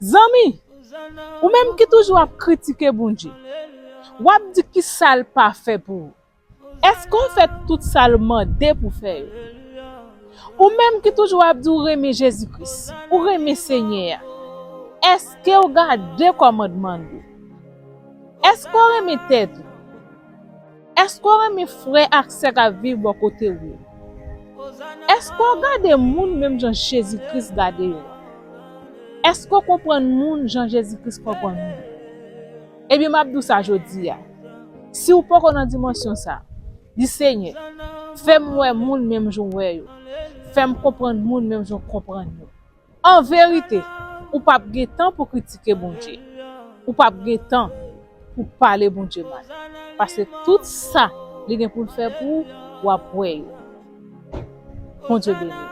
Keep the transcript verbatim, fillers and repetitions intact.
Zanmi, ou menm ki toujou ap kritike Bondye, w ap di ki sa l pa fè pou ou. Èske w fè tout sa l mande pou fè yo? Ou menm ki toujou ap di w renmen Jezi Kris, ou renmen Senyè a, èske w gade kòmandman l yo? Èske w renmen tèt ou? Èske w renmen frè ak sè k ap viv bò kote w yo? Èske w gade moun menm jan Jezi Kris gade yo a? Èske w konprann moun jan Jezi Kris konprann moun? Ebyen, m ap di w sa jodi a. Si w poko nan dimansyon sa, di, Senyè, fè m wè moun menm jan w wè yo. Fè m konprann moun menm jan w konprann yo. An verite, ou p ap gen tan pou kritike Bondye. Ou p ap gen tan pou pale Bondye mal. Paske tout sa li gen pou l fè pou ou, w ap wè yo. Bondye beni.